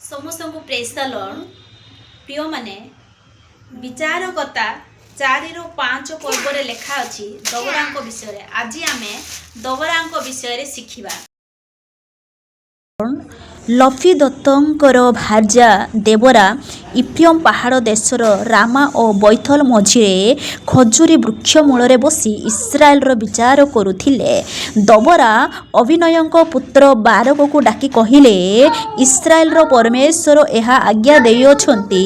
ସମସ୍ତଙ୍କୁ ପ୍ରେଜ୍ ଦ ଲର୍ଡ। ପ୍ରିୟମାନେ, ବିଚାରକର୍ତ୍ତା 4ରୁ 5 ପର୍ବରେ ଲେଖା ଅଛି ଦବରାଙ୍କ ବିଷୟରେ। ଆଜି ଆମେ ଦବରାଙ୍କ ବିଷୟରେ ଶିଖିବା। ଲପୀଦୋତଙ୍କର ଭାର୍ଯ୍ୟା ଦେବୋରା ଇଫ୍ରିୟମ ପାହାଡ଼ ଦେଶର ରାମା ଓ ବୈଥଲ ମଝିରେ ଖଜୁରୀ ବୃକ୍ଷ ମୂଳରେ ବସି ଇସ୍ରାଏଲର ବିଚାର କରୁଥିଲେ। ଦବୋରା ଅବୀନୟମଙ୍କ ପୁତ୍ର ବାରକକୁ ଡାକି କହିଲେ, ଇସ୍ରାଏଲର ପରମେଶ୍ୱର ଏହା ଆଜ୍ଞା ଦେଇଅଛନ୍ତି,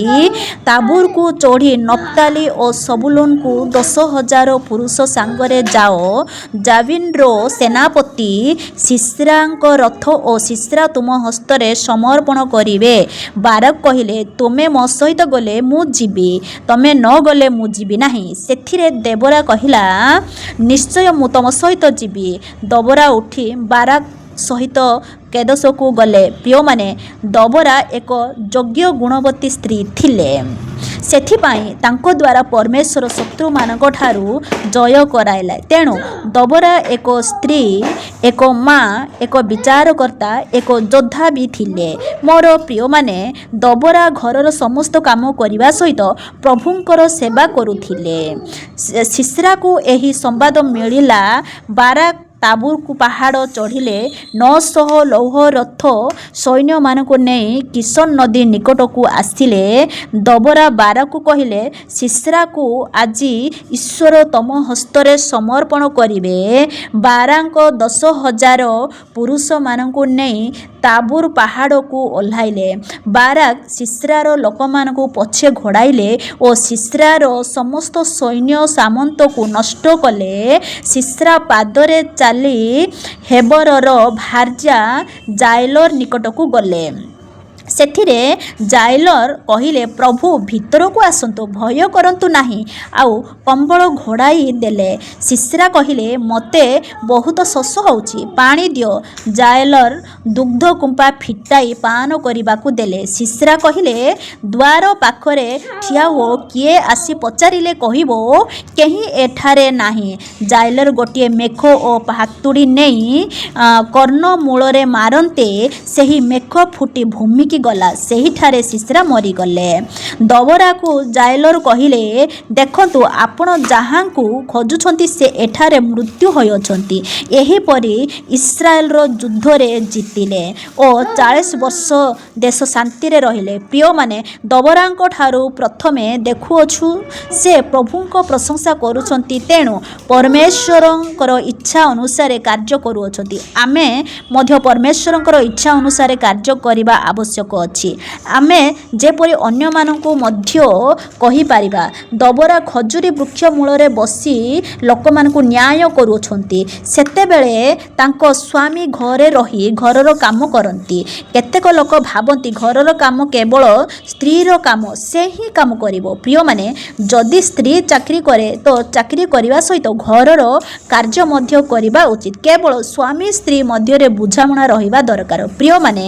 ତାବୋରକୁ ଚଢ଼ି ନପ୍ତାଲି ଓ ଜବୁଲୂନର 10,000 ପୁରୁଷ ସାଙ୍ଗରେ ଯାଅ। ଯାବୀନର ସେନାପତି ସୀଷରାଙ୍କ ରଥ ଓ ସୀଷରା ତୁମ ହସ୍ତରେ ସମର୍ପଣ କରିବେ। ବାରାକ କହିଲେ, ତୁମେ ମୋ ସହିତ ଗଲେ ମୁଁ ଯିବି, ତୁମେ ନ ଗଲେ ମୁଁ ଯିବି ନାହିଁ। ସେଥିରେ ଦବୋରା କହିଲା, ନିଶ୍ଚୟ ମୁଁ ତୁମ ସହିତ ଯିବି। ଦବୋରା ଉଠି ବାରାକ ସହିତ କେଦୋଶକୁ ଗଲେ। ପ୍ରିୟମାନେ, ଦବୋରା ଏକ ଯୋଗ୍ୟ ଗୁଣବତୀ ସ୍ତ୍ରୀ ଥିଲେ। ସେଥିପାଇଁ ତାଙ୍କ ଦ୍ୱାରା ପରମେଶ୍ୱର ଶତ୍ରୁମାନଙ୍କଠାରୁ ଜୟ କରାଇଲେ। ତେଣୁ ଦବୋରା ଏକ ସ୍ତ୍ରୀ, ଏକ ମା, ଏକ ବିଚାରକର୍ତ୍ତା, ଏକ ଯୋଦ୍ଧା ବି ଥିଲେ। ମୋର ପ୍ରିୟମାନେ, ଦବୋରା ଘରର ସମସ୍ତ କାମ କରିବା ସହିତ ପ୍ରଭୁଙ୍କର ସେବା କରୁଥିଲେ। ସୀଷରାକୁ ଏହି ସମ୍ବାଦ ମିଳିଲା, ବାରାକ ତାବୋର ପାହାଡ଼ ଚଢ଼ିଲେ, 900 ଲୌହ ରଥ ସୈନ୍ୟମାନଙ୍କୁ ନେଇ କୀଶୋନ ନଦୀ ନିକଟକୁ ଆସିଲେ। ଦବୋରା ବାରାକକୁ କହିଲେ, ସୀଷରାକୁ ଆଜି ଈଶ୍ୱର ତମ ହସ୍ତରେ ସମର୍ପଣ କରିବେ। ବାରାକ 10,000 ପୁରୁଷମାନଙ୍କୁ ନେଇ ତାବୋର ପାହାଡ଼କୁ ଓହ୍ଲାଇଲେ। ବାରାକ ସୀଷରାର ଲୋକମାନଙ୍କୁ ପଛେ ଘଉଡ଼ାଇଲେ ଓ ସୀଷରାର ସମସ୍ତ ସୈନ୍ୟ ସାମନ୍ତକୁ ନଷ୍ଟ କଲେ। ସୀଷରା ପାଦରେ ଚାଲି ହେବରର ଭାର୍ଯ୍ୟା ଯାଏଲର ନିକଟକୁ ଗଲେ। ସେଥିରେ ଯାଏଲର କହିଲେ, ପ୍ରଭୁ ଭିତରକୁ ଆସନ୍ତୁ, ଭୟ କରନ୍ତୁ ନାହିଁ। ଆଉ କମ୍ବଳ ଘୋଡ଼ାଇ ଦେଲେ। ସୀଷରା କହିଲେ, ମୋତେ ବହୁତ ଶୋଷ ହେଉଛି, ପାଣି ଦିଅ। ଯାଏଲର ଦୁଗ୍ଧ କୁମ୍ପା ଫିଟାଇ ପାନ କରିବାକୁ ଦେଲେ। ସୀଷରା କହିଲେ, ଦ୍ୱାର ପାଖରେ ଠିଆ ହୁଅ, କିଏ ଆସି ପଚାରିଲେ କହିବ, କେହି ଏଠାରେ ନାହିଁ। ଯାଏଲର ଗୋଟିଏ ମେଖ ଓ ହାତୁଡ଼ି ନେଇ କର୍ଣ୍ଣମୂଳରେ ମାରନ୍ତେ ସେହି ମେଖ ଫୁଟି ଭୂମିକି ଗଲା। ସେହିଠାରେ ସୀଷରା ମରିଗଲେ। ଦବୋରାକୁ ଯାଏଲର କହିଲେ, ଦେଖନ୍ତୁ, ଆପଣ ଯାହାଙ୍କୁ ଖୋଜୁଛନ୍ତି, ସେ ଏଠାରେ ମୃତ୍ୟୁ ହୋଇଅଛନ୍ତି। ଏହିପରି ଇସ୍ରାଏଲର ଯୁଦ୍ଧରେ ଜିତିଲେ ଓ 40 ବର୍ଷ ଦେଶ ଶାନ୍ତିରେ ରହିଲେ। ପ୍ରିୟମାନେ, ଦବୋରାଙ୍କ ଠାରୁ ପ୍ରଥମେ ଦେଖୁଅଛୁ, ସେ ପ୍ରଭୁଙ୍କ ପ୍ରଶଂସା କରୁଛନ୍ତି। ତେଣୁ ପରମେଶ୍ୱରଙ୍କର ଇଚ୍ଛା ଅନୁସାରେ କାର୍ଯ୍ୟ କରୁଅଛନ୍ତି। ଆମେ ମଧ୍ୟ ପରମେଶ୍ୱରଙ୍କର ଇଚ୍ଛା ଅନୁସାରେ କାର୍ଯ୍ୟ କରିବା ଆବଶ୍ୟକ ଅଛି, ଆମେ ଯେପରି ଅନ୍ୟମାନଙ୍କୁ ମଧ୍ୟ କହିପାରିବା। ଦବୋରା ଖଜୁରୀ ବୃକ୍ଷ ମୂଳରେ ବସି ଲୋକମାନଙ୍କୁ ନ୍ୟାୟ କରୁଅଛନ୍ତି। ସେତେବେଳେ ତାଙ୍କ ସ୍ୱାମୀ ଘରେ ରହି ଘରର କାମ କରନ୍ତି। କେତେକ ଲୋକ ଭାବନ୍ତି, ଘରର କାମ କେବଳ ସ୍ତ୍ରୀର କାମ, ସେ ହିଁ କାମ କରିବ। ପ୍ରିୟମାନେ, ଯଦି ସ୍ତ୍ରୀ ଚାକିରି କରେ ତ ଚାକିରି କରିବା ସହିତ ଘରର କାର୍ଯ୍ୟ ମଧ୍ୟ କରିବା ଉଚିତ। କେବଳ ସ୍ୱାମୀ ସ୍ତ୍ରୀ ମଧ୍ୟରେ ବୁଝାମଣା ରହିବା ଦରକାର। ପ୍ରିୟମାନେ,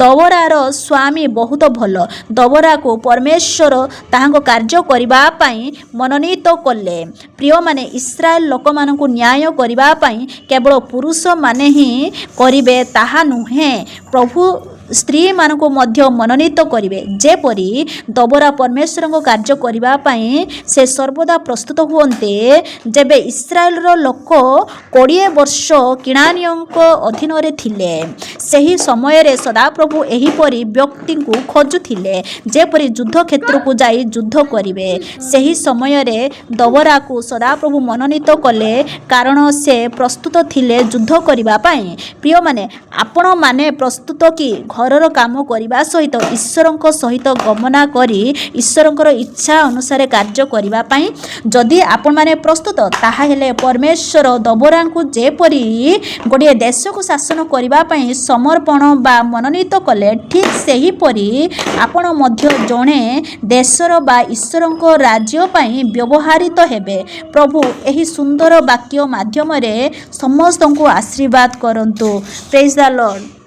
ଦବୋରାର ସ୍ୱାମୀ ବହୁତ ଭଲ। ଦବୋରାକୁ ପରମେଶ୍ୱର ତାହାଙ୍କ କାର୍ଯ୍ୟ କରିବା ପାଇଁ ମନୋନୀତ କଲେ। ପ୍ରିୟମାନେ, ଇସ୍ରାଏଲ ଲୋକମାନଙ୍କୁ ନ୍ୟାୟ କରିବା ପାଇଁ କେବଳ ପୁରୁଷମାନେ ହିଁ କରିବେ ତାହା ନୁହେଁ, ପ୍ରଭୁ ସ୍ତ୍ରୀମାନଙ୍କୁ ମଧ୍ୟ ମନୋନୀତ କରିବେ। ଯେପରି ଦବୋରା ପରମେଶ୍ୱରଙ୍କ କାର୍ଯ୍ୟ କରିବା ପାଇଁ ସେ ସର୍ବଦା ପ୍ରସ୍ତୁତ ହୁଅନ୍ତେ। ଯେବେ ଇସ୍ରାଏଲର ଲୋକ 20 ବର୍ଷ କିଣାନୀୟଙ୍କ ଅଧୀନରେ ଥିଲେ, ସେହି ସମୟରେ ସଦାପ୍ରଭୁ ଏହିପରି ବ୍ୟକ୍ତିଙ୍କୁ ଖୋଜୁଥିଲେ, ଯେପରି ଯୁଦ୍ଧ କ୍ଷେତ୍ରକୁ ଯାଇ ଯୁଦ୍ଧ କରିବେ। ସେହି ସମୟରେ ଦବୋରାକୁ ସଦାପ୍ରଭୁ ମନୋନୀତ କଲେ, କାରଣ ସେ ପ୍ରସ୍ତୁତ ଥିଲେ ଯୁଦ୍ଧ କରିବା ପାଇଁ। ପ୍ରିୟମାନେ, ଆପଣମାନେ ପ୍ରସ୍ତୁତ କି ଘରର କାମ କରିବା ସହିତ ଈଶ୍ୱରଙ୍କ ସହିତ ଗମନା କରି ଈଶ୍ୱରଙ୍କର ଇଚ୍ଛା ଅନୁସାରେ କାର୍ଯ୍ୟ କରିବା ପାଇଁ? ଯଦି ଆପଣମାନେ ପ୍ରସ୍ତୁତ, ତାହାହେଲେ ପରମେଶ୍ୱର ଦବୋରାଙ୍କୁ ଯେପରି ଗୋଟିଏ ଦେଶକୁ ଶାସନ କରିବା ପାଇଁ ସମର୍ପଣ ବା ମନୋନୀତ କଲେ, ଠିକ୍ ସେହିପରି ଆପଣ ମଧ୍ୟ ଜଣେ ଦେଶର ବା ଈଶ୍ୱରଙ୍କ ରାଜ୍ୟ ପାଇଁ ବ୍ୟବହୃତ ହେବେ। ପ୍ରଭୁ ଏହି ସୁନ୍ଦର ବାକ୍ୟ ମାଧ୍ୟମରେ ସମସ୍ତଙ୍କୁ ଆଶୀର୍ବାଦ କରନ୍ତୁ। Praise the Lord.